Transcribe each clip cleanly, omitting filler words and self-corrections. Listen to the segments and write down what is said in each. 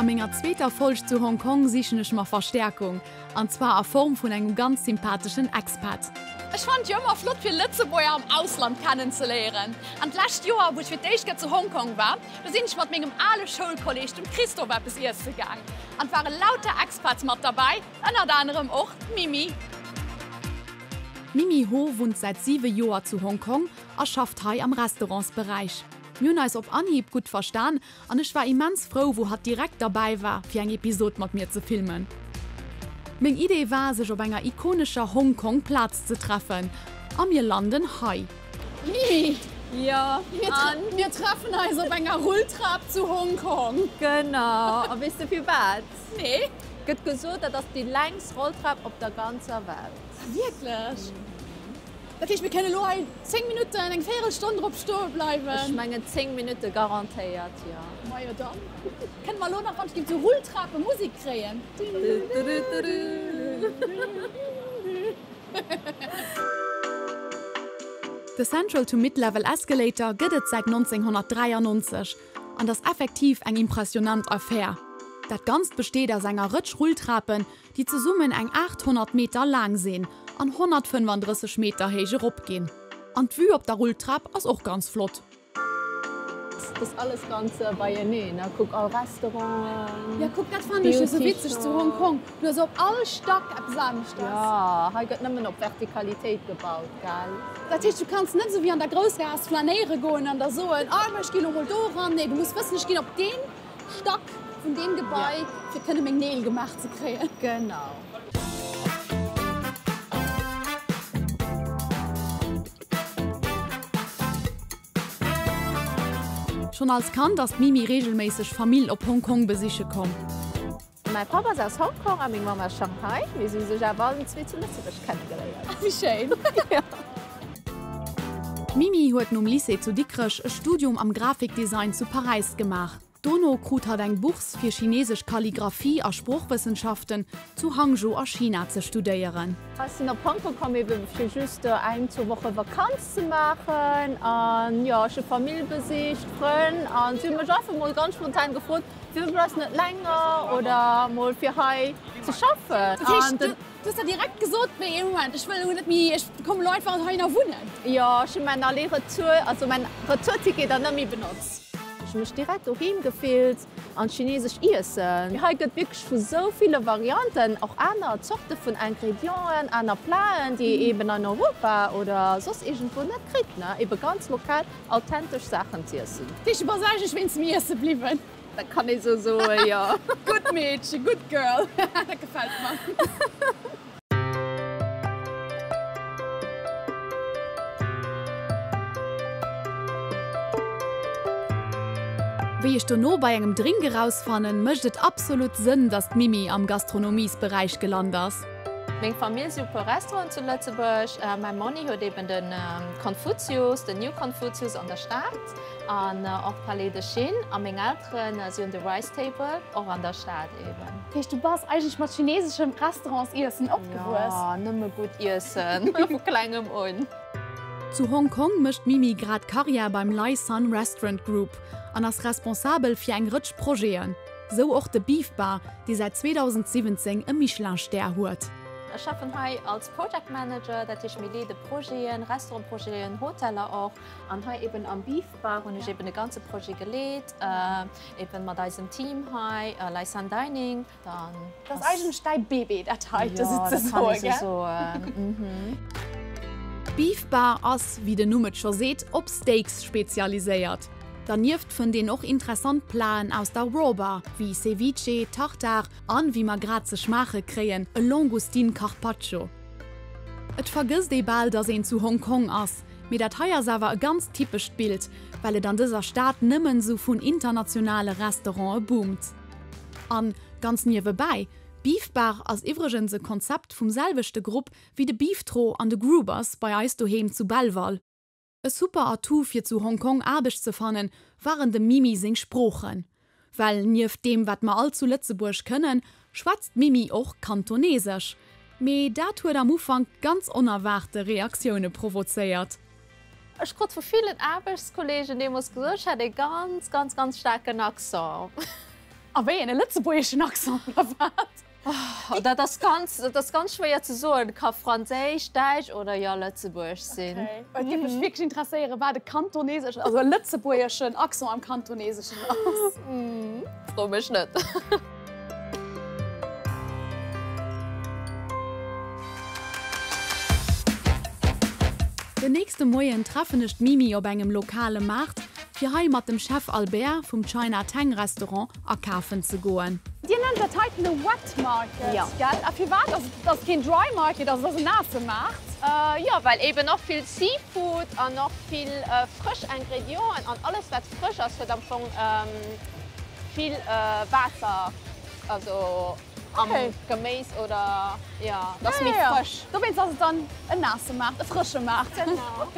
menger zweeter Folg zu Hong Kong sichen ech mer Verstäerkung, an zwar a Form vun engem ganz sympatheschen Expat. Ech fannen et jo ëmmer flott fir Lëtzebuerger am Ausland kennen ze léieren. An d'lescht Joer wou ech fir d'éischt Kéier zu Hong Kong war, do sinn ech mat mengem ale Schoulkolleg dem Christophe eppes iesse gaang. An et ware lauter Expats mat derbäi, ënnert anerem och d'Mimi. D'Mimi Ho wunnt säit 7 Joer zu Hong Kong a schafft hei am Restaurantsberäich. Mir hunn eis op Anhieb gutt verstan An ech war immens frou wou hatt direkt derbäi war fir eng Episod mat mir ze filmen. Meng Idee war sech op enger ikonescher Hong Kong Plaz ze treffen a mir landen hei. Mimi! Jo, an? Mir treffen eis op enger Rulltrap zu Hong Kong. Genau, a weess de firwat? Nee. Gëtt gesot, dat ass déi längst Rolltrap op der ganzer Welt. Wierklech? Dat heescht, mir kënnen elo hei 10 Minutten, eng Véierelstonn drop stoe bleiwen? Ech mengen 10 Minutte garantéiert, jo. Majo, dann kënne mer elo nach, wann ech géif, sou Rulltrapemusek kréien. De Central to Mid-Level Escalator gëtt et säit 1993 an ass effektiv eng impressionant Affär. Dat Ganzt besteet aus enger Rëtsch Rulltrapen, déi zesummen eng 800 Meter laang sinn an 135 Meter héich erop ginn. An d'Vue op der Rulltrap ass och ganz flott. Et ass alles ganz beieneen, ne? Kuck all Restauranten, Ja kuck, dat fannen ech jo sou witzeg zu Hong Kong, du hues op all Stack eppes aneschters. Jo, hei gëtt nëmmen op Vertikalitéit gebaut, gell? Dat heescht, du kanns net sou wéi an der Groussgaass flanéiere goen an da soen, ah ech ginn elo mol do eran. Nee, du muss wëssen, ech ginn op deen Stack vun deem Gebai, fir kënne meng Neel gemaach ze kréien. Genau. Schonn als Kand ass d'Mimi reegelméisseg Famill op Hong Kong besiche komm. Mäi Papp ass aus Hong Kong a meng Mamm aus Shanghai. Mee si hu sech awer allen zwee zu Lëtzebuerg kennegeléiert. Wéi schéin! D'Mimi huet nom Lycée zu Dikrech e Studium am Grafikdesign zu Paräis gemaach. Dono krut hatt eng Bourse fir chinesesch Kalligraphie a Sproochwëssenschaften zu Hangzhou a China ze studéieren. Ech sinn op Hongkong komm ebe fir just eng, zwou Woche Vakanz ze maachen an jo, ech hu Famill besicht, Frënn an si hu mech einfach mol ganz spontan gefrot, Firwat bleifs net länger oder mol fir hei ze schaffen? Dat heescht, du hues der direkt gesot, mee ee Moment, ech wëll elo net méi, ech kommen elo einfach heihinner wunnen? Jo, ech hu mäin Aller-Retour, also mäin Retour-Ticket dann net méi benotzt. Ech hu mech direkt doheem gefillt an chinesesch Iessen. Hei gëtt wierklech vu sou ville Varianten, och aner Zorte vun Ingredienten, aner Platen, déi ee eben an Europa oder soss iergendwou net kritt, ne, ebe ganz lokal authentesch Saachen z'iessen. Dat heescht, du bass eigentlech wéinst dem Iesse bliwwen? Dat kann ee sou soen, jo. Gutt Meedchen, good girl, dat gefält mer. Wéi ech dono bei engem Drink erausfannen, mécht et absolut Sënn, dass d'Mimi am Gastronomiesberäich gelant ass. Meng Famill si hu puer Restauranten zu Lëtzebuerg. Mäi Monni huet eben de Konfuzius, den New Confucius an der Stad an och Palais de Chine. A meng Elteren, si hunn de Rice Table, och an der Stad eben. Dat heescht, du bass eigentlech mat chineseschem Restaurantsiessen opgewuess? Jo, nëmme gutt Iessen, vu klengem un. Zu Hong Kong mécht d'Mimi grad Karriär beim Lai Sun Restaurant Group an ass responsabel fir eng Rëtsch Projeten. Sou och de Beef Bar, dee säit 2017 e Michelin-Stär huet. Ech schaffen hei als Project Manager, dat heescht mir leede Projeten, Restaurantprojeten, Hoteller och. An hei eben am Beef Bar hunn ech eben e ganze Projet geleet, eben mat eisem Team hei, Lai San Dining. Dann Dat ass eigentlech däi Bébé, dat heite souzesoen, gell? Jo, dat kann ee sou soen. Beef Bar ass, wéi den Numm et scho seet, op Steaks spezialiséiert. Dernieft fënnt een och interessant Platen aus der Raw Bar, wéi Ceviche, Tartare an, wéi mer grad ze schmaache kréien, e Langoustine Carpaccio. Et vergësst ee bal, dass een zu Hong Kong ass, mee dat hei ass awer e ganz typescht Bild, well et an dëser Stad nëmmen sou vun internationale Restaurante boomt. An, ganz niewebäi, Beef Bar ass iwwregens e Konzept vum selwechte Grupp wéi de Beeftro an de Gruber's bei eis doheem zu Belval. E super Atout fir zu Hong Kong Aarbecht ze fannen, waren dem Mimi seng Sproochen. Well nieft deem wat mer all zu Lëtzebuerg kënnen, schwätzt d'Mimi och Kantonesesch. Mee dat huet am Ufank ganz onerwaarte Reaktioune provozéiert. Ech krut vu villen Aarbechtskollegen deemools gesot, ech hätt e ganz, ganz, ganz staarken Accent. A wéi een, e lëtzebuergeschen Accent oder wat? Oh, dat ass ganz, dat ass ganz schwéier ze soen. Ka franséisch, däitsch oder jo lëtzebuergesch sinn. Okay. Et géif mech wierklech interesséieren, wat e kantoneseschen, also e lëtzebuergeschen Accent am Kantoneseschen ass. Fro mech net. Den nächste Moien treffen ech d'Mimi op engem lokale Maart, fir hei mat dem Chef Albert vum China Tang Restaurant akafen ze goen. Dir nennt dat heiten e Wet Market, gell? A firwat? Also et ass keen Dry Market, also et ass en naasse Maart. Jo, well eben och vill Seafood an och vill frësch Ingredienten an alles wat frësch ass huet am Fong vill Waasser, also am Geméis oder jo, et ass méi frësch. Dowéinst ass et dann en naasse Maart, e frësche Maart. Genau.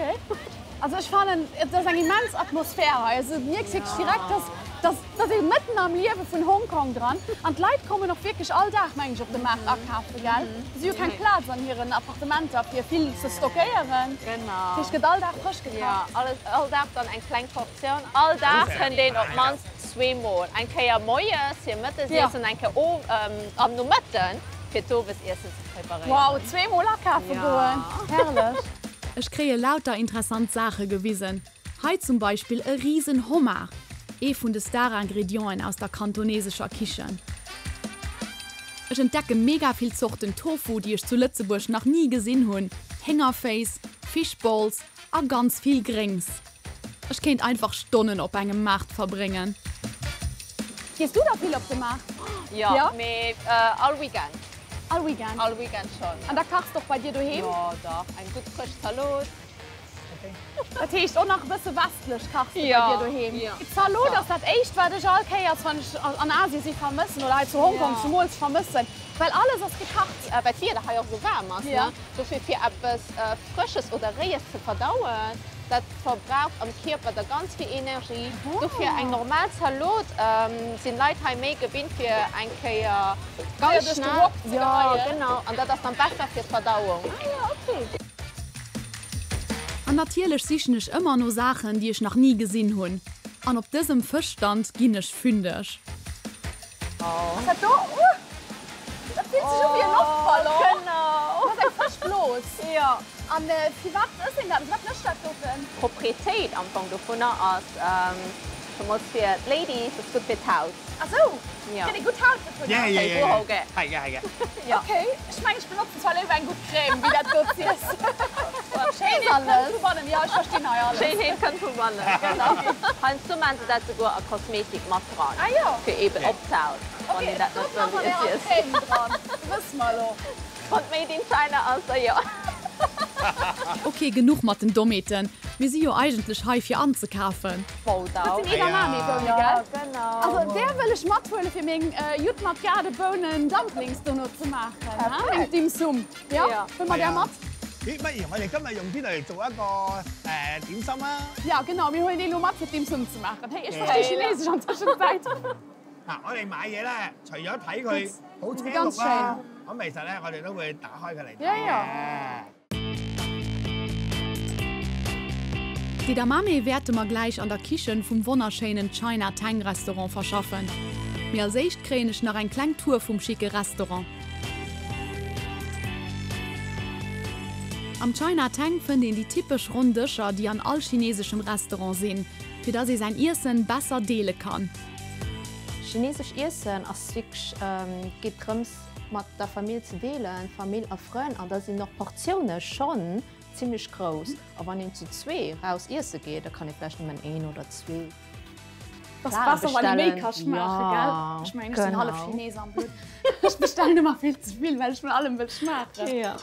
Also ech fannen, et ass eng immens Atmosphär hei. Also du mierks wierklech direkt, dass dass dass ee mëtten am Liewe vun Hongkong dran. An d'Leit kommen och wierklech all Dag, mengen ech, op de Maart akafen, gell? Si hu keng Plaz an hiren Appartementer fir vill ze stockéieren. Genau. Dat heescht, et gëtt all Dag frësch gekacht. Jo, alles, all Dag dann eng kleng Portioun. All Dag kënnt een op d'mannst zweemol. Eng Kéier moies fir Mëttesiessen, eng Kéier am Nomëtten fir d'Owesiessen ze preparéieren. Wow, zweemol akafe goen, herrlech! Ech kréie lauter interessant Saache gewisen, hei zum Beispill e risen Homard, ee vun de Star-Ingredienten aus der kantonesescher Kichen. Ech entdecke mega vill Zorten Tofu, déi ech zu Lëtzebuerg nach ni gesinn hunn, Héngerféiss, Fishballs a ganz vill Gréngs. Ech kéint einfach Stonnen op engem Maart verbréngen. Gees du da vill op de Maart? Jo, mee all Weekend. All Weekend? All Weekend schonn. An da kachs de och bei dir doheem? Jo, dach, eng gutt frësch Zalot. Dat heescht och nach e bësse westlech kachs de bei dir doheem? Jo. Zalot ass dat éischt, wat ech all Kéiers, wann ech an Asien si, vermëssen, oder hei zu Hongkong zemools vermëssen, well alles ass gekacht. Well d'Wieder hei och esou waarm ass, ne? Dofir fir eppes Frësches oder Réies ze verdauen, dat verbraucht am Kierper da ganz vill Energie. Dofir eng normal Zalot sinn Leit hei méi gewinnt fir eng Kéier ganz schnell, jo genau, an dat ass dann besser fir d'Verdauung. An natierlech sichen ech ëmmer no Saachen, déi ech nach ni gesinn hunn. An op dësem Fëschstand ginn ech fündeg. Ass dat do? Uh! Dat fillt sech u wéi e Loftballon. Genau. Dat ass eng frësch Blos. Jo. An firwat ësst een dat? Wat mécht dat do fir en? D'Proprietéit am Fong dovunner ass zemools fir d'Ladies, ass gutt fir d'Haut. Ah sou, Jo. kritt ee gutt Haut dovunner? Yeah, yeah, yeah, yeah. Okay.係嘅，係嘅。 Jo. Okay, ech mengen ech benotzen zwar léiwer eng gutt Crème wéi dat do z'iessen. Schéinheet kënnt vu bannen, jo ech verstinn hei alles. Schéinheet kënnt vu bannen, genau. Heiansdo maachen se dat souguer a Kosmetik mat dran. Ah jo. Fir eben op d'Haut, wann een dat net wëll wéi et iess. Crème dran, wësse mer elo. Wann et made in China ass, da jo. Ok, genuch mat den Dommheeten, mir si jo eigentlech hei fir anzekafen. Dat sinn Edamame-Bounen, gell? Also där wëll ech mathuelen fir meng Judd mat Gaardebounen Dumplings dono ze maachen, ha? Meng Dim Sum. Jo, huele mer där mat. 咦，不如我哋今日用啲嚟做一個誒點心啊？ Jo, genau, mir huelen déi elo mat fir Dim Sum ze maachen. Hey, ech versti Chinesesch an Tëschenzäit. 嗱，我哋買嘢咧，除咗睇佢好青綠啦，咁其實咧，我哋都會打開佢嚟睇嘅。 D'Edamame wäerte mer gläich an der Kichen vum wonnerschéinen China Tang Restaurant verschaffen. Mee als éischt kréien ech nach eng kleng Tour vum schicke Restaurant. Am China Tang fënnt een déi typesch ronn Dëscher, déi an all chineseschem Restaurant sinn, fir dass ee säin Iessen besser deele kann. Chinesesch Iessen ass wierklech, geet drëms mat der Famill ze deelen, Famill a Frënn, an da sinn och Portioune schonn zimlech grouss. A wann een zu zwee raus iesse geet, da kann ee vläicht nëmmen een oder zwee Plate bestellen. Jo, genau. Ech bestellen ëmmer vill ze vill, well ech vun allem wëll schmaachen.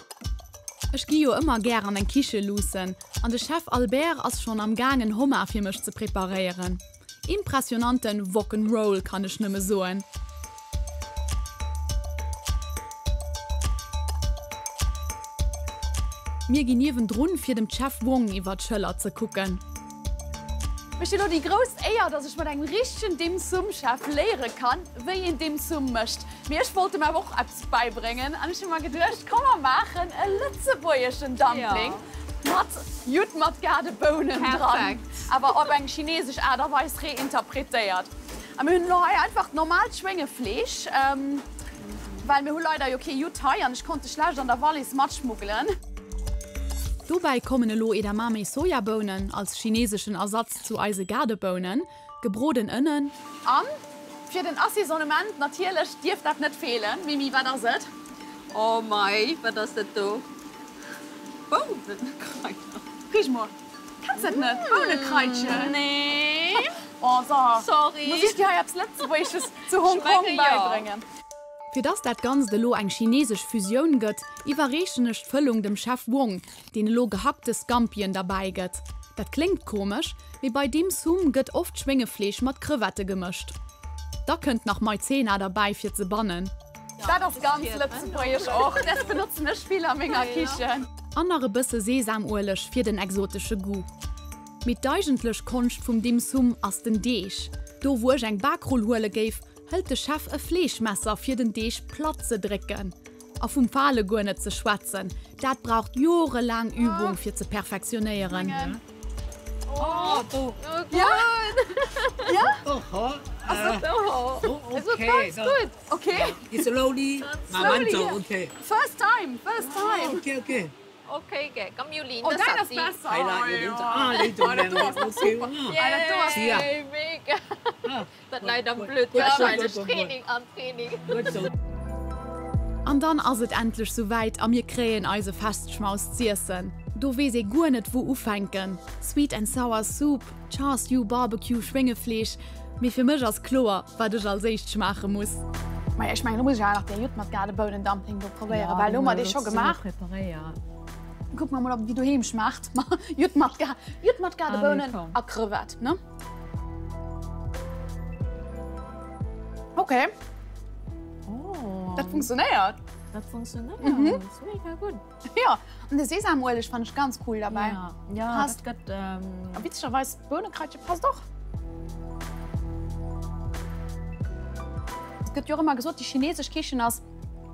Ech gi jo ëmmer gär an eng Kiche luussen an de Chef Albert ass schonn am gaangen Homard fir mech ze preparéieren. Impressionanten Wok'n'Roll kann ech nëmme soen. Mir ginn niewendrun fir dem Chef Wong iwwer d'Schëller ze kucken. Ech hunn elo déi grouss Éier, dass ech mat engem richtegen Dim Sum Chef léiere kann, wéi een Dim Sum mécht. Mee ech wollt em awer och eppes bäibréngen an ech hu mer geduecht, komm mer maachen e lëtzebuergeschen Dumpling. Mat Judd mat Gaardebounen dran, awer op eng chinesesch Aart a Weis reinterpretéiert. A mir hunn elo hei einfach normaalt Schwéngefleesch, well mir hu leider jo kee Judd hei an ech konnt e schlecht an der Wallis matschmuggelen. Dobäi kommen elo Edamame Sojabounen als chineseschen Ersatz zu eise Gaardebounen, gebroden Ënnen. An fir den Assaisonnement natierlech dierf dat net feelen. Mimi, wat ass et? Oh mei, wat ass dat do? Bounekraider. Riech mol. Kenns dat net? Bounekraitchen? Nee. Oh so. Sorry. Muss ech dir hei eppes Lëtzebuergesches zu Hong Kong bäibréngen? Fir dass dat Ganzt elo eng chinesesch Fusioun gëtt, iwwerreechen ech d'Fëllung dem Chef Wong, deen elo gehackte Scampien derbäi gëtt. Dat kléngt komesch, mee bei Dim Sum gëtt oft Schwéngefleesch mat Crevette gemëscht. Da kënnt nach Maizena derbäi fir ze bannen. Dat ass ganz lëtzebuergesch och, dat benotzen ech vill a menger Kichen. An nach e bësse Sesamueleg fir den exotesche Goût. Mee d'eigentlech Konscht vum Dim Sum ass den Deeg. Do wou ech eng Bakrull huele géif, hëlt de Chef e Fleeschmesser fir den Deeg platt ze drécken. A vum Fale guer net ze schwätzen, dat braucht jorelaang Übung fir ze perfektionéieren. First time, first time. Okay, okay. Okay 嘅，咁要練得實啲。係啦，要練啊！你仲靚我 OK 喎。Mega. Leider blöd Training an Training. An dann ass et endlech souwäit a mir kréien eise Festschmaus z'iessen. Do weess ee guer net wou ufänken, Sweet and Sour Soup, Char Siu Barbecue Schwéngefleesch, mee fir mech ass kloer wat ech als éischt schmaache muss. Maja ech mengen do muss ech awer nach dee Judd mat Gaardebounendumpling do probéieren, well do hu mer dee scho gemaach. Kucke mer mol ob et wéi doheem schmaacht. Judd mat Judd mat Gaardebounen a Crevette ne. Okay. Oh. Dat funktionéiert. Dat funktionéiert. Mhm. Mega gutt. Ja, an de Sesamueleg fand ech ganz cool dabei. Ja, ja passt. Dat gëtt, ähm... A witzegerweis Bounenkraitche passt och. Et gëtt jo och ëmmer gesot, déi chinesesch Kichen ass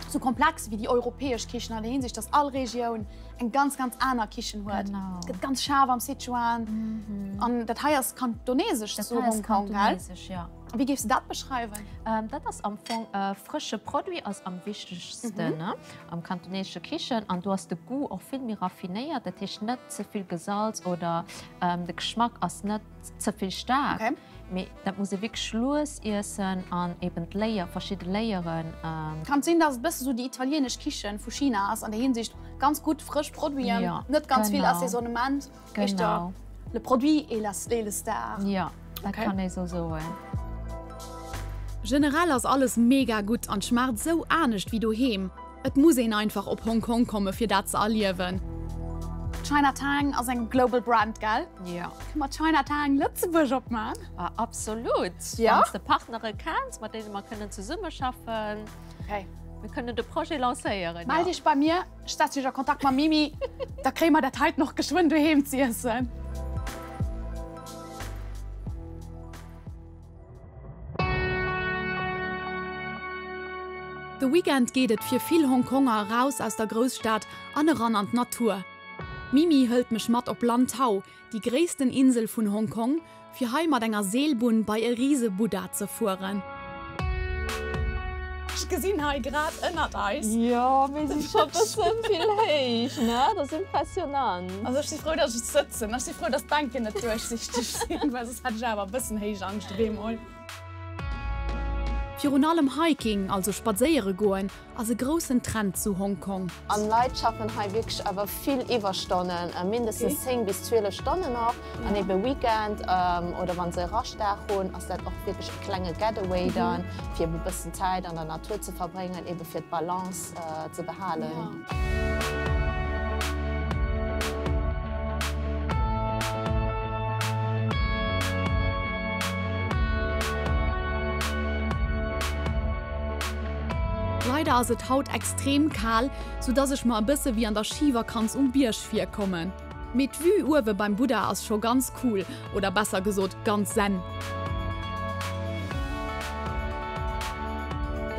sou komplex wéi déi europäesch Kichen an der Hinsicht, dass all Regioun eng ganz ganz aner Kichen huet. Genau. Et gëtt ganz schaarf am Sichuan. Mhm. An dat hei ass kantonesesch Dat zu hei ass Hongkong, gell? kantonesesch, ja. Wéi géifs de dat beschreiwen? Dat ass am Fong frësche Produit ass am wichtegsten am kantonesesche Kichen an do ass de Goût och vill méi raffinéiert, dat heescht net ze vill gesalz oder de Geschmack ass net ze vill staark, mee dat muss ee wierklech lues iessen an eben d'Layer, verschidde Layeren. Kann et sinn, dass et e bësse sou déi italienesch Kichen vu China ass an der Hinsicht, ganz gutt frësch Produiten, net ganz vill Assaisonnement? Genau. Le produit est la, est le star. Ja, dat okay. kann ee sou soen. Generell ass alles mega gutt an schmaacht sou anescht wéi doheem. Et muss een einfach op Hong Kong komme fir dat ze erliewen. China Tang ass eng global Brand, gell? Ja. Kënne mer China Tang Lëtzebuerg opman? Ah, absolut. Ja? Wann s de Partnere kenns, mat deene mer kënnen zesummeschaffen. Okay. Mir kënnen de Projet lancéieren. Mell dech bei mir. Ech setze mech a Kontakt mam Mimi, da kréie mer dat heit noch geschwënn doheem z'iessen. De Weekend geet et fir vill Hongkonger eraus aus der Grousstad an eran an d'Natur. D'Mimi hëlt mech mat op Lantau, déi gréissten Insel vun Hongkong, fir hei mat enger Seelbunn bei e rise Buddha ze fueren. Ech gesinn hei grad ënnert eis. Jo, mir si scho bëssen vill héich, ne? Dat ass impressionant. Also ech si frou, dass ech sëtzen. Ech si frou, dass d'Bänken net duerchsichteg sinn, well soss hätt ech awer e bëssen Héichangscht op eemol. Virun allem Hiking, also spadséiere goen, ass e groussen Trend zu Hong Kong. An Leit schaffen hei wierklech awer vill Iwwerstonnen, mindestens 10 bis 12 Stonnen och. An ebe Weekend oder wann se e Raschtdag hunn, ass dat och wierklech e klenge Getaway dann, fir ebe bëssen Zäit an der Natur ze verbréngen, ebe fir d'Balance ze behalen. Leider ass et haut extrem kal, sou dass ech mer e bësse wéi an der Schivakanz um Bierg virkommen. Mee d'Vue uewe beim Buddha ass scho ganz cool, oder besser gesot ganz zen.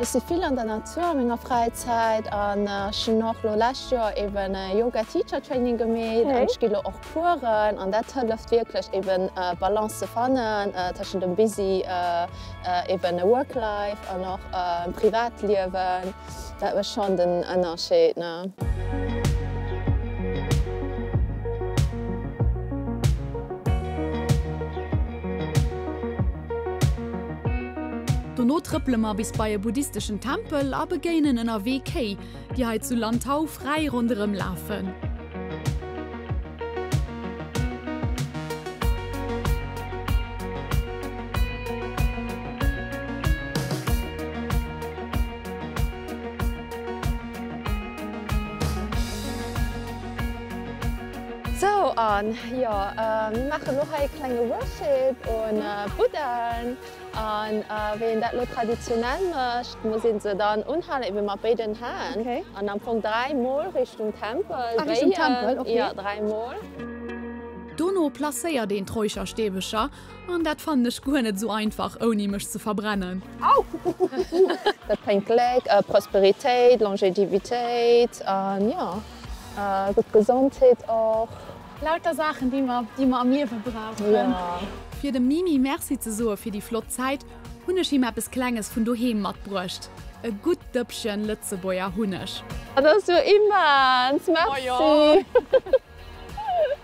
Ech si vill an der Natur a menger Fräizäit an ech hunn och lo lescht Joer eben e Yoga Teacher Training gemeet an ech gi lo och Coursen an dat hëlleft wierklech eben Balance ze fannen tëschent dem busy eben Work Life an och Privatliewen. Dat mécht schonn den Ënnerscheed, ne? Dono trëppele mer bis bei e buddhisteschen Tempel a begéinen ënnerwee Kéi, déi hei zu Lantau fräi ronderëm lafen. Sou, an jo, mir maachen elo hei e klenge Worship un Buddhaen. An wéi een dat elo traditionell mécht, muss een se dann unhalen, ebe mat béiden Hänn. An am Fong 3 mol Richtung Tempel wéien. Jo, 3 mol. Dono placéiert een d'Räucherstäbecher An dat fannen ech guer net esou einfach ouni mech ze verbrennen. Au! Dat bréngt Gléck, Prosperitéit, Longévitéit an jo, gutt Gesondheet och. Lauter Saachen déi mer déi mer am Liewe brauchen. Jo. Fir dem Mimi Merci ze soe fir déi flott Zäit, hunn ech him eppes Klenges vun doheem matbruecht, e gutt Dëppchen Lëtzebuerger Hunneg. Dat ass jo immens! Merci!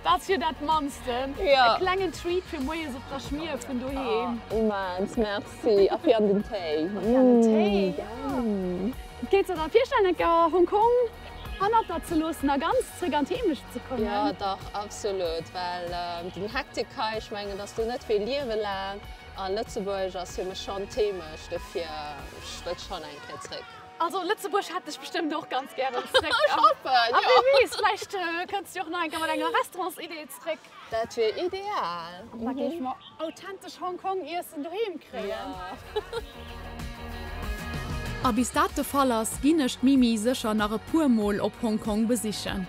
Dat ass jo dat mannsten. E klengen Treat fir moies op der Schmier vun doheem. Oh, immens, merci. A fir an den Téi. A fir an den Téi, jo. Kéints de der virstellen, eng Kéier Hong Kong hannert der ze loossen a ganz zréck an d'Heemecht ze kommen? Jo, dach, absolut. Well den Hektik hei, ech mengen, dass do net fir e Liewe laang. A Lëtzebuerg ass fir mech schonn d'Heemecht, dofir ech wëll schonn eng Kéier zréck. Also Lëtzebuerg hätt dech bestëmmt och ganz gären zréck. Ech hoffen, jo. A wie weess, vläicht kënns du jo och nach eng Kéier mat enger Restaurantsidee zréck. Dat wier ideal. An da géife mer authentesch Hong Kong Iessen doheem kréien. Jo. A bis dat de Fall ass, ginn ech d'Mimi sécher nach e puer Mol op Hong Kong besichen.